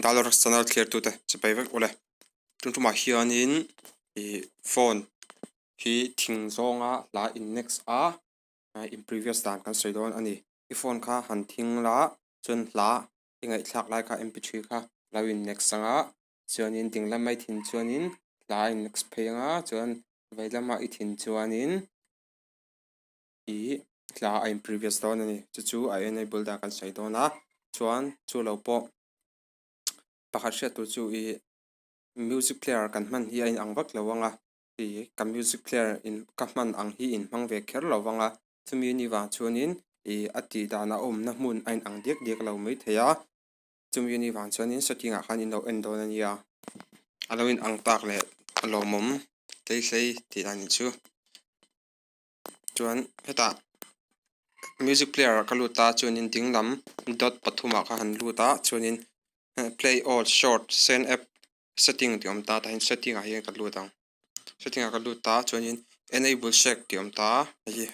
Dollar channel thlir tute chipai vek ule tum tumah hianin ih phone hi thing zawnga hla in next a in previous dan kan sawi dawn a ni i phone kha han thing la chuan hla i ngaihthlak lai kha mp three kha lo in next anga chuanin ding lamah i thin chuanin hla a in next phei anga chuan vei lamah i thin chuanin. Ih hla a in previous dawn a ni chu chu a enable dan kan sawi dawn a chuan chu lo pawh pakhat hriat tur chu ih music player kan hman hi a inang vak lo ang a ih ka music player in ka hman ang hi in hmang ve kher lo vang a chumi ni vang chuanin ih a tih dan a awmna hmun a inang diak diak lo maithei a chumi ni vang chuanin setting ah khan in lo en dawn a nia a lo inang tak leh a lawmawm hlei hlei tih dan chu. Chuan hetah music player ah ka lut a chuanin ding lam dot pathumah ka han lut a chuanin play all short send app setting tih a awm ta tah hian setting ah hian ka lut ang setting ah ka lut ta chuanin enable shake tih a awm ta hei hi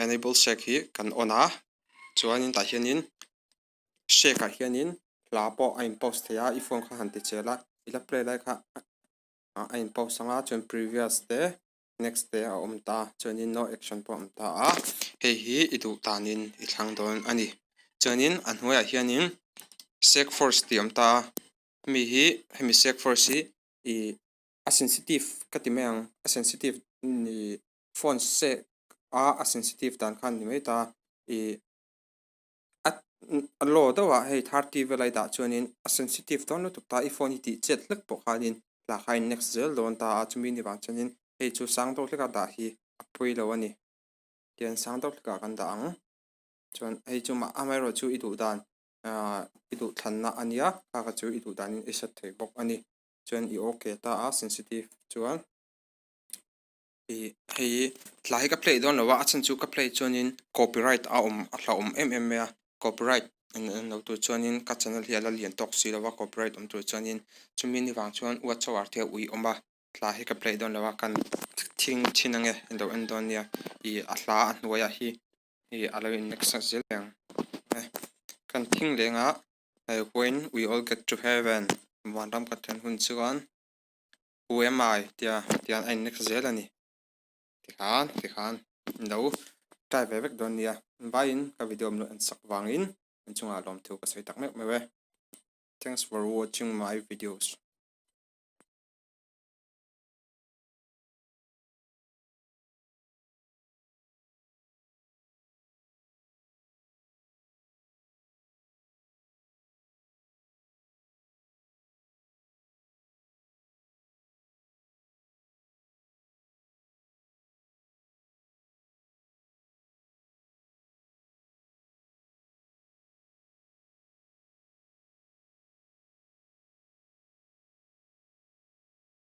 enable shake hi kan on a chuanin tah hianin shake ah hianin hla pawh a in post thei a i phone kha han ti chel a i la play lai kha a in post ang a chuan previous te. Next te a awm ta chuanin no action pawh a awm ta a hei hi i duh danin i thlang dawn a ni chuanin a hnuaiah hianin sec force tih a awm ta a hemi hi hemi sec force hi ih a sensitive ka ti mai ang a sensitive ni phone sek a a sensitive dan khan ni mai ta ih a a low deuh ah hei 30 vel a i dah chuanin a sensitive dawn lutuk ta i phone hi tih chet hlek pawh khanin lah kha a in next zel dawn ta a chumi ni vang chuanin hei chu sang deuh hlek a dah hi a pawi lo a ni tian sang deuh hlek ah kan dah ang chuan hei chu mah amaherawh chu i duh dan ahh i duh thlanna a nia kha kha chu i duh danin i set thei bawk a ni chuan i okay ta a sensitive chuan. Ih hei hla hi ka play dawn lo a a chhan chu ka play chuanin copyright a awm a hlauhawm em em mai a copyright an en lo tur chuanin ka channel hi a la lian tawk si lo a copyright awm tur chuanin chumi ni vang chuan watch hour te a ui awm a hla hi ka play dawn lo a kan thing thin ange ilo en dawn nia ih a hla a hnuaiah hi ih a lo in next zel ang kan thing leng a when we all get to heaven vanram ka thlen hun chuan. Who am I? tia tian a innext zel a ni. Tikhan tikhan lo try ve vek dawn nia. Vaiin ka video min lo en sak vangin inchungah lawmthu ka sawi tak meuh meuh e. Thanks for watching my videos.